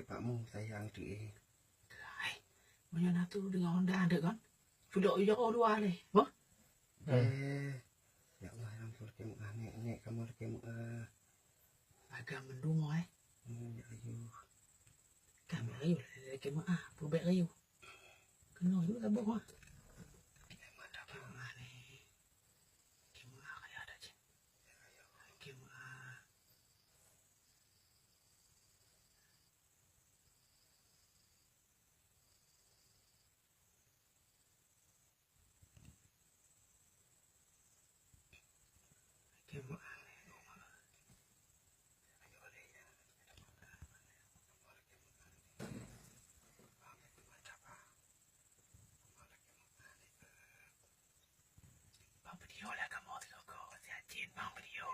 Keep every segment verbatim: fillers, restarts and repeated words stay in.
Pak Mu sayang tu eh. Hai, meunyoe na tu deungon Honda dek kan? Culok yo dua leh. Wah. Eh, ya Allah, ya ampun, lakèe meu'ah, Nek, Nek, kamoe lakèe meu'ah. Agam mendung, eh. Hmm, ya ayu. Kami ayu, lakèe meu'ah, pubek ayu. Kena ayu lah boh, ah. Lakèe meu'ah, Nek. Lakèe meu'ah, kaya ada cit. Lakèe meu'ah. Bang video lah kamoe sigoe, siat cit bang video.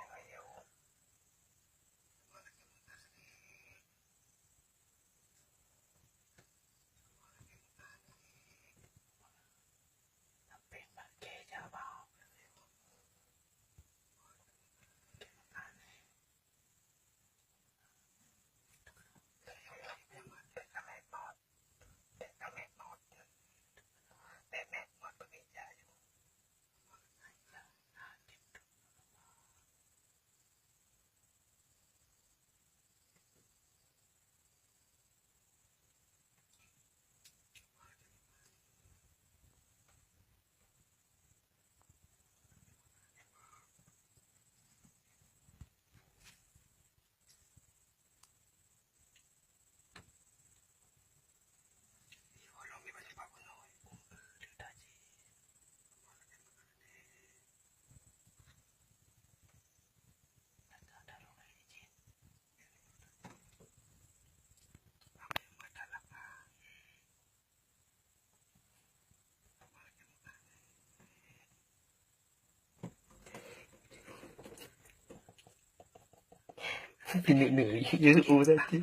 Pineuk-neuk, jeuet u tadi.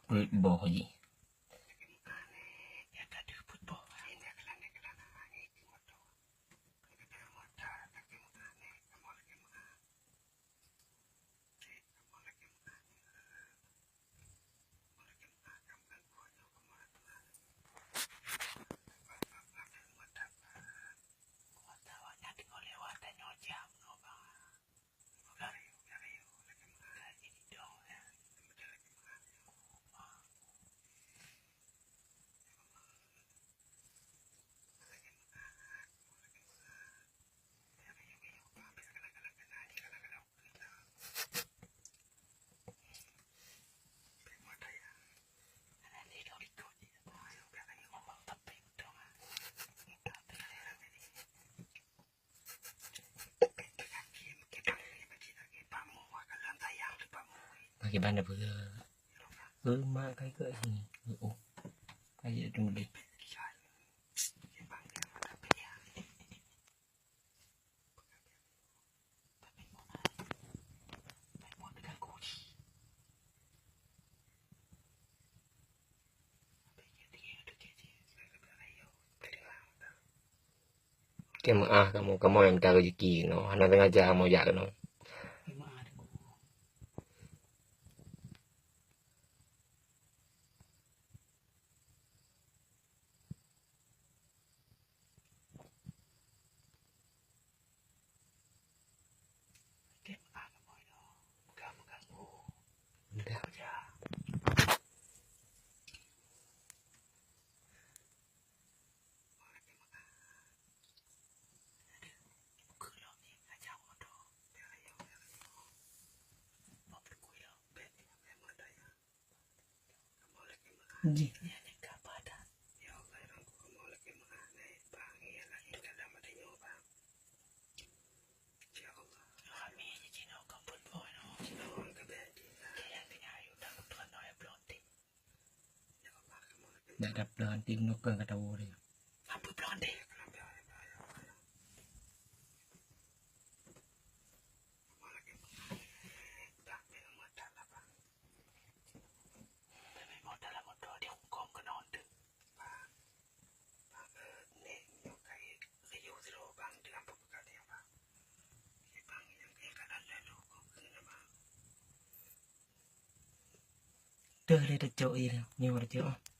Peuet boh jih. Bagaimana pula? Lemak kai ke sini. Oh. Ayo tunggu deh. Lakèe meu'ah kamoe, kamoe nyang mita reuzeki keunoe, hana sengaja kamoe jak keunoe. Jih. Dak dap dah anti nukang kata wuri. Apa belum deh? Teuh lé tacok ie nyoe tacok.